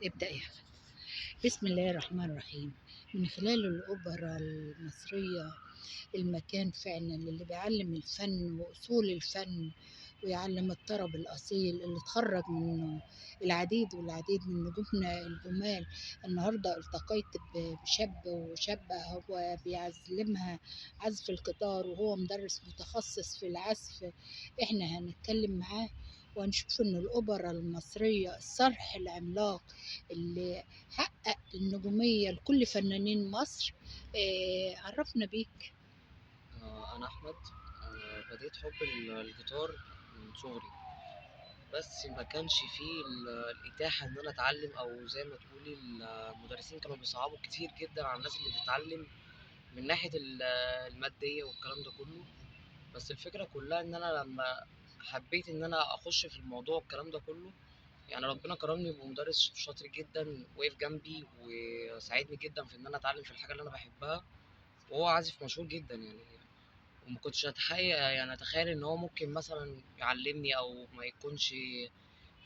ابدأ يا أحمد. بسم الله الرحمن الرحيم. من خلال الأوبرا المصرية، المكان فعلا اللي بيعلم الفن وأصول الفن ويعلم الطرب الأصيل اللي اتخرج منه العديد والعديد من نجومنا الجمال. النهاردة التقيت بشاب وشابة هو بيعلمها عزف القطار، وهو مدرس متخصص في العزف. احنا هنتكلم معاه وهنشوف ان الأوبرا المصرية الصرح العملاق اللي حقق النجومية لكل فنانين مصر. عرفنا بيك. أنا أحمد. بديت حب الجيتار من صغري، بس ما كانش فيه الإتاحة إن أنا أتعلم، أو زي ما تقولي المدرسين كانوا بيصعبوا كتير جدا على الناس اللي بتتعلم من ناحية المادية والكلام ده كله. بس الفكرة كلها إن أنا لما حبيت إن أنا أخش في الموضوع الكلام ده كله، يعني ربنا كرمني بمدرس شاطر جدا، وقف جنبي وساعدني جدا في إن أنا أتعلم في الحاجة اللي أنا بحبها، وهو عازف مشهور جدا يعني. وما كنتش اتخيل ان هو ممكن مثلا يعلمني او ما يكونش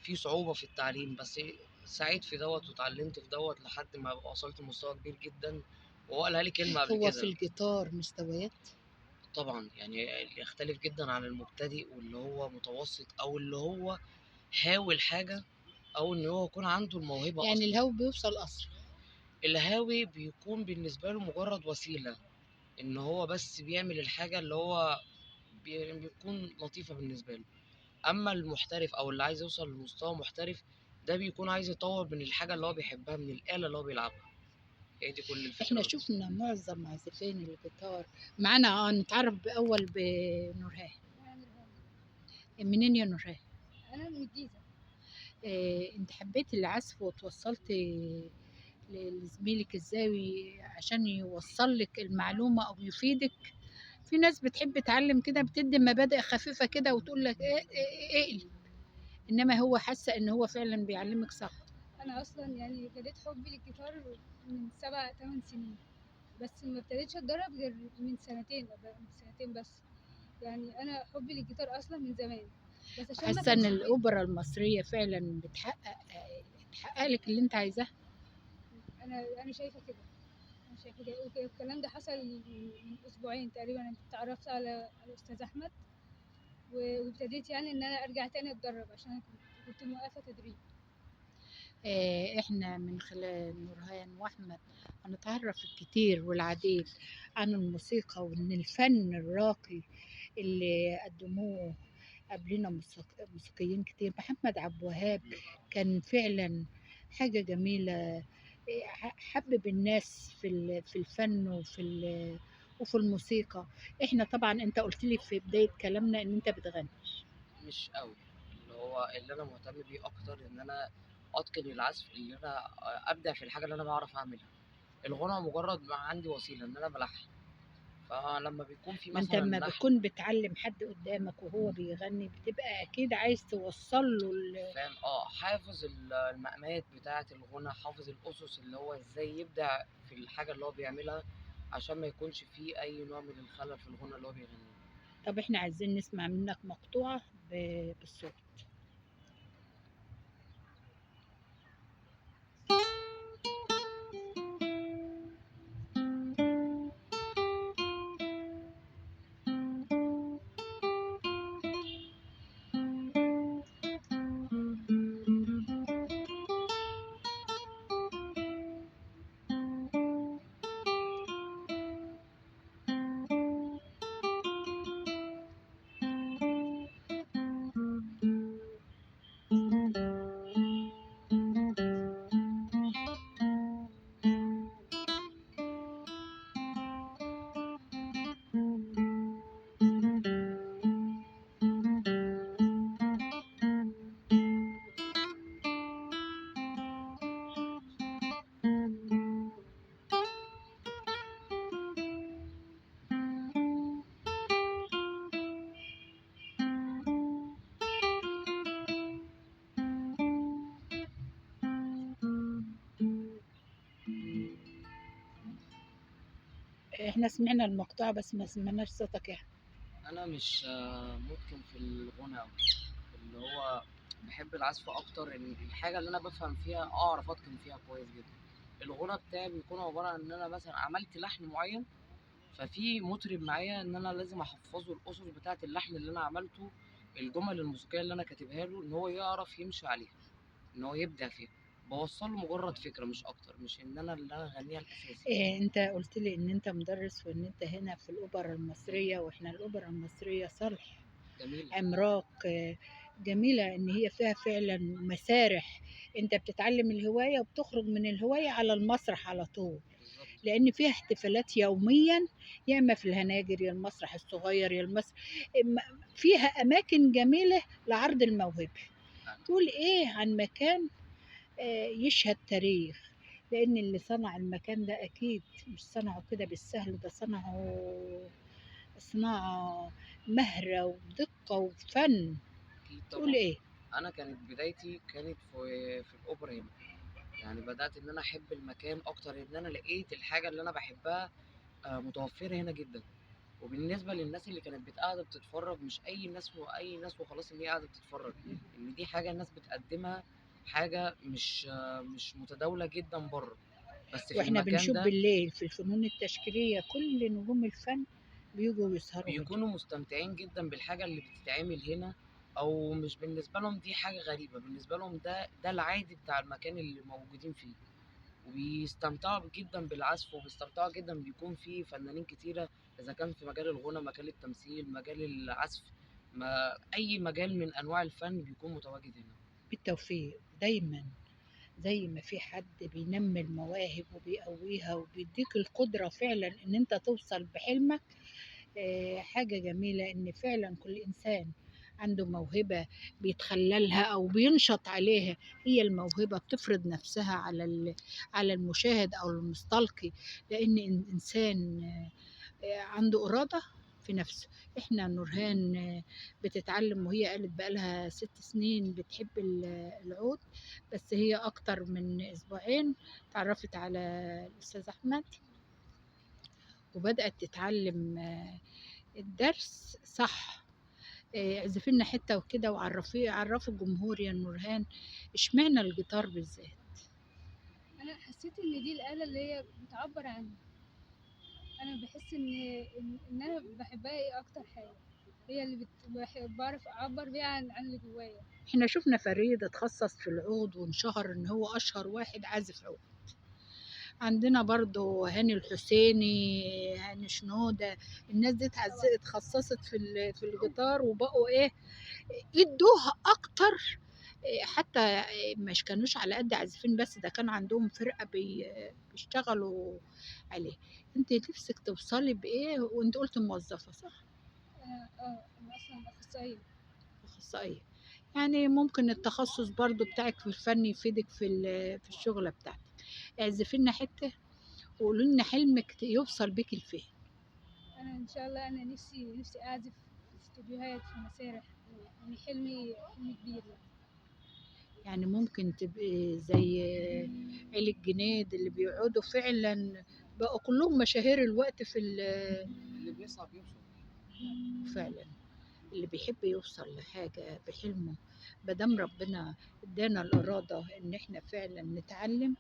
في صعوبة في التعليم، بس سعيت في دوت وتعلمت في دوت لحد ما وصلت لمستوى كبير جدا. وهو قالها لي كلمة قبل هو كده. في الجيتار مستويات طبعا، يعني يختلف جدا عن المبتدئ واللي هو متوسط او اللي هو هاوي حاجة، او ان هو يكون عنده الموهبة يعني أصلاً. الهاوي بيوصل اسرع. الهاوي بيكون بالنسبة له مجرد وسيلة، ان هو بس بيعمل الحاجة اللي هو بيكون لطيفة بالنسبة له. اما المحترف او اللي عايز يوصل لمستوى محترف، ده بيكون عايز يطور من الحاجة اللي هو بيحبها، من الآلة اللي هو بيلعبها. هي دي كل الفكرة. احنا شفنا معظم عازفين الجيتار معانا. نتعرف بأول بنورهان. أنا نورهان. منين يا نورهان؟ أنا من الجيزة. انت حبيتي العزف وتوصلتي لزميلك ازاي عشان يوصل لك المعلومة او يفيدك؟ في ناس بتحب تعلم كده، بتدي مبادئ خفيفة كده وتقول لك اقلب، انما هو حاسة ان هو فعلا بيعلمك صح. انا اصلا يعني بديت حبي للجيتار من 7 8 سنين، بس ما ابتديتش اتدرب غير من سنتين، من سنتين بس. يعني انا حبي للجيتار اصلا من زمان، بس عشان ما حاسة ان كانش الاوبرا المصرية فعلا بتحقق لك اللي انت عايزاه. انا شايفه كده، انا شايفه كده. والكلام ده حصل من اسبوعين تقريبا. انا اتعرفت على الاستاذ احمد وابتديت يعني ان انا ارجع تاني اتدرب، عشان انا كنت موقفه تدريب. احنا من خلال نورهان واحمد هنتعرف الكتير والعديد عن الموسيقى، وان الفن الراقي اللي قدموه قبلنا موسيقيين كتير. محمد عبد الوهاب كان فعلا حاجة جميلة، حبب الناس في الفن وفي الموسيقى. احنا طبعا انت قلت لي في بداية كلامنا ان انت بتغني. مش قوي، اللي هو اللي انا مهتم بيه اكتر ان انا اتقن العزف، اللي انا ابدع في الحاجة اللي انا بعرف اعملها. الغنى مجرد ما عندي وسيلة ان انا بلحن، فلما بيكون في ما انت مثلا لما لحن، بتكون بتعلم حد قدامك وهو بيغني بتبقى اكيد عايز توصل له فاهم؟ حافظ المقامات بتاعه الغنى، حافظ الاسس اللي هو ازاي يبدع في الحاجة اللي هو بيعملها، عشان ما يكونش فيه اي نوع من الخلل في الغنى اللي هو بيغنيه. طب احنا عايزين نسمع منك مقطوعة بالصوت. احنا سمعنا المقطوعة بس ما سمعناش صوتك يعني. انا مش متقن في الغنى أوي، اللي هو بحب العزف اكتر، ان الحاجة اللي انا بفهم فيها اعرف اتقن فيها كويس جدا. الغنى بتاعي بيكون عبارة عن ان انا مثلا عملت لحن معين، ففي مطرب معايا ان انا لازم احفظه الاسس بتاعه اللحن اللي انا عملته، الجمل الموسيقية اللي انا كاتبها له، ان هو يعرف يمشي عليها، ان هو يبدع فيها. بوصل له مجرد فكرة مش اكتر، مش ان انا اللي انا اغنيها الاساسي. إيه، انت قلت لي ان انت مدرس وان انت هنا في الاوبرا المصرية، واحنا الاوبرا المصرية صرح جميل عملاق، جميلة ان هي فيها فعلا مسارح، انت بتتعلم الهواية وبتخرج من الهواية على المسرح على طول. بالظبط. لان فيها احتفالات يوميا، يا اما في الهناجر يا المسرح الصغير يا المسرح، فيها اماكن جميلة لعرض الموهبة. تقول ايه عن مكان يشهد تاريخ؟ لان اللي صنع المكان ده اكيد مش صنعه كده بالسهل، ده صنعه صناعة مهرة ودقة وفن. اكيد تقول طبعا. ايه؟ انا كانت بدايتي كانت في الاوبرا هنا، يعني بدات ان انا احب المكان اكتر، ان انا لقيت الحاجة اللي انا بحبها متوفرة هنا جدا. وبالنسبة للناس اللي كانت قاعدة بتتفرج، مش اي ناس واي ناس وخلاص ان هي قاعدة بتتفرج، ان دي حاجة الناس بتقدمها، حاجة مش متداوله جدا بره، بس في واحنا المكان بنشوف ده بالليل في الفنون التشكيلية كل نجوم الفن بيجوا يسهروا هنا، بيكونوا مستمتعين جدا بالحاجة اللي بتتعمل هنا، او مش بالنسبة لهم دي حاجة غريبة، بالنسبة لهم ده العادي بتاع المكان اللي موجودين فيه، وبيستمتعوا جدا بالعزف، وبيستمتعوا جدا بيكون فيه فنانين كتيرة، اذا كان في مجال الغنى، مجال التمثيل، مجال العزف، ما اي مجال من انواع الفن بيكون متواجد هنا. بالتوفيق دايما. زي ما في حد بينمي المواهب وبيقويها وبيديك القدرة فعلا ان انت توصل بحلمك، حاجة جميلة ان فعلا كل انسان عنده موهبة بيتخللها او بينشط عليها، هي الموهبة بتفرض نفسها على المشاهد او المستلقي، لان انسان عنده إرادة في نفسه. احنا نورهان بتتعلم، وهي قالت بقالها 6 سنين بتحب العود، بس هي اكتر من اسبوعين تعرفت على الاستاذ احمد وبدأت تتعلم الدرس صح. اعزفي لنا حتة وكده، عرفي الجمهور يا نورهان اشمعنى الجيتار بالذات. انا حسيت ان دي الآلة اللي هي بتعبر عني، انا بحس ان انا بحبها، ايه اكتر حاجة هي اللي بعرف اعبر بيها عن اللي جوايا. احنا شفنا فريد اتخصص في العود وانشهر ان هو اشهر واحد عازف عود. عندنا برضو هاني الحسيني، هاني شنودة، الناس دي اتخصصت في الجيتار وبقوا ايه ادوها اكتر، حتى مش كانوش على قد عازفين بس، ده كان عندهم فرقة بيشتغلوا عليه. انت نفسك توصلي بايه؟ وانت قلت موظفة صح؟ انا اصلا اخصائية. اخصائية، يعني ممكن التخصص برضو بتاعك في الفن يفيدك في الشغلة بتاعتك. اعزفي لنا حتة وقولي لنا حلمك يوصل بيك لفين. انا ان شاء الله انا نفسي اعزف في استوديوهات، في مسارح، يعني حلمي كبير يعني. يعني ممكن تبقي زي عيلة الجنيد اللي بيقعدوا فعلا بقوا كلهم مشاهير الوقت في اللي بيسعى بيوصل فعلا اللي بيحب يوصل لحاجة بحلمه، مادام ربنا ادانا الإرادة إن إحنا فعلا نتعلم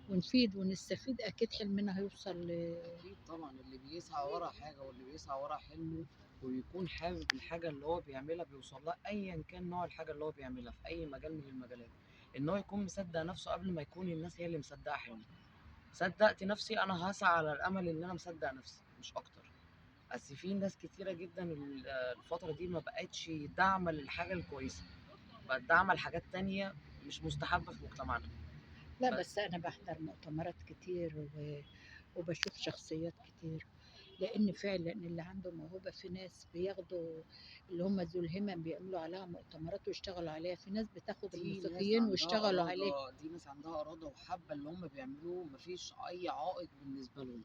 ونفيد ونستفيد، أكيد حلمنا هيوصل أكيد طبعا. اللي بيسعى ورا حاجة واللي بيسعى ورا حلمه وبيكون حابب الحاجة اللي هو بيعملها بيوصل لها، أيا كان نوع الحاجة اللي هو بيعملها في أي مجال من المجالات، إن هو يكون مصدق نفسه قبل ما يكون الناس هي اللي مصدقة حلمه. صدقت نفسي، أنا هسعى على الأمل إن أنا مصدق نفسي مش أكتر. بس في ناس كتيرة جدا الفترة دي ما بقتش داعمة للحاجة الكويسة، بقت داعمة لحاجات تانية مش مستحبة في مجتمعنا. لا بس أنا بحضر مؤتمرات كتير وبشوف شخصيات كتير، لأن فعلا اللي عنده موهبة، في ناس بياخدوا اللي هم ذو الهمم بيعملوا عليها مؤتمرات ويشتغلوا عليها، في ناس بتاخد الموسيقيين ويشتغلوا عليها. دي ناس عندها إرادة وحابة اللي هم بيعملوه، مفيش أي عائق بالنسبة لهم.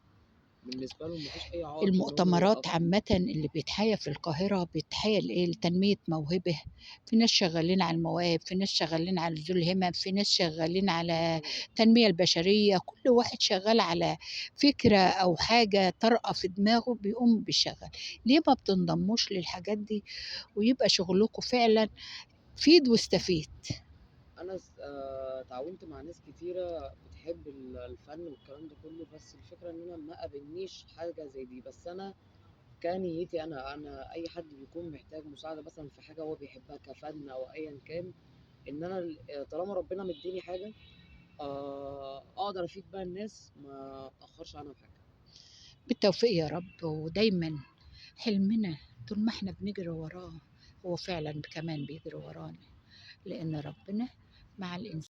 بالنسبة لهم مفيش أي عائق. المؤتمرات عامة اللي بيتحيا في القاهرة بيتحيا لإيه؟ لتنمية موهبة. في ناس شغالين على المواهب، في ناس شغالين على ذو الهمم، في ناس شغالين على التنمية البشرية، كل واحد شغال على فكرة أو حاجة طارئة في دماغه بيقوم بيشغل. ليه ما بتنضموش للحاجات دي ويبقى شغلكم فعلا فيد واستفيد. انا تعاونت مع ناس كتيرة بتحب الفن والكلام ده كله، بس الفكرة ان انا ما قابلنيش حاجة زي دي. بس انا كنيتي انا اي حد بيكون محتاج مساعدة مثلا في حاجة هو بيحبها كفن او ايا كان، ان انا طالما ربنا مديني حاجة اقدر افيد بيها الناس، ما اتاخرش عنها بحاجة. بالتوفيق يا رب. ودايما حلمنا طول ما احنا بنجري وراه هو فعلا كمان بيجري ورانا، لأن ربنا مع الإنسان.